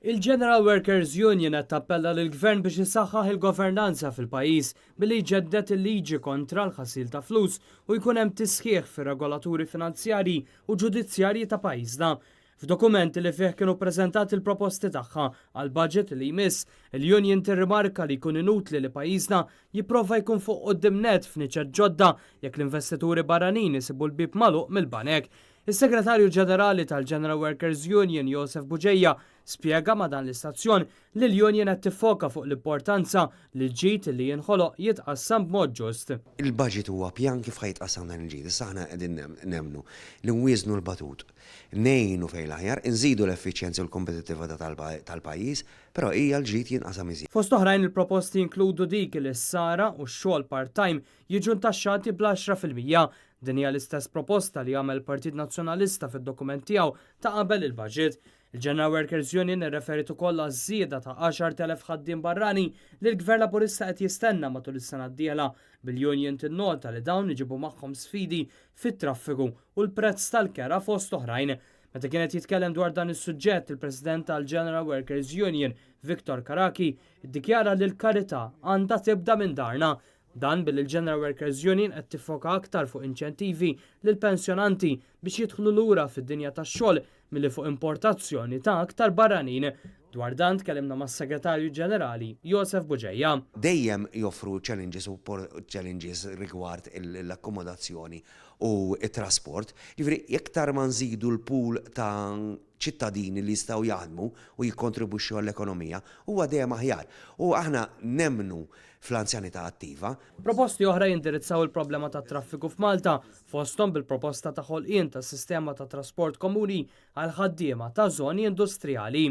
Il-General Workers Union qed tappella lill-Gvern biex isaħħaħ il-governanza fil-pajjiż billi jġedded il-liġi kontra l-ħasil ta' flus u jkun hemm tisħiħ fir-regolaturi finanzjarji u ġudizzjarji ta' pajjiżna. F'dokument li fih kienu ppreżentati l-proposti tagħha għall-budget li jmiss, il-union tirrimarka li jkun inutli li pajjiżna jipprova jkun fuq quddiem nett f'niċeċ ġodda jekk l-investituri barranin isibu l-bieb magħluq mill-banek. Is-Segretarju Ġenerali tal-General Workers Union Josef Bugeja spjega ma' dan l-istazzjon li l-union qed tiffoka fuq l-importanza li l-ġid li jinħoloq jitqassam b'mod ġust. Il-budget huwa pjan kif ħa jitqassam dan il-ġid. Issa aħna qegħdin nemmnu li nwieżnu l-batut, ngħinu fejn l-aħjar, inżidu l-effiċjenza u l-kompetittività tal-pajjiż, però hija l-ġid jinqasam iżjed. Fost oħrajn il-proposti jinkludu dik li s-sara u x-xogħol part-time jiġu ntaxxati bl-10%. Din hija l-istess proposta li għamel il-Partit Nazzjonalista fid-dokument tiegħu ta' qabel il-budget. Il-General Workers Union irreferit ukoll għaż-żieda ta' 10,000 ħaddiem barrani li l-Gvern Laburista qed jistenna matul is-sena d-dieħla, bil-union tinnota li dawn iġibu magħhom sfidi fit-traffiku u l-prezz tal-kera fost oħrajn. Meta kien qed jitkellem dwar dan is-suġġett, il-President tal-General Workers Union, Victor Carachi, iddikjara li l-karità għandha tibda minn darna. Dan billi l-General Workers Union qed tiffoka aktar fuq inċentivi lill-pensjonanti biex jidħlu lura fid-dinja tax-xogħol milli fuq importazzjoni ta' aktar barranin. Dwar dan tkellimna mas-Segretarju Ġenerali Josef Bugeja. Dejjem joffru challenges u challenges rigward l-akkomodazzjoni u t-trasport. Jiġifieri iktar ma nżidu l-pool ta' ċittadini li jistgħu jaħdmu u jikkontribwixxu għall-ekonomija, huwa dejjem aħjar. U aħna nemmnu fl-anzjanità attiva. Proposti oħra jindirizzaw il-problema tat-traffiku f'Malta, fosthom bil-proposta ta' ħolqien ta' sistema ta' trasport komuni għal ħaddiema ta' żoni industrijali.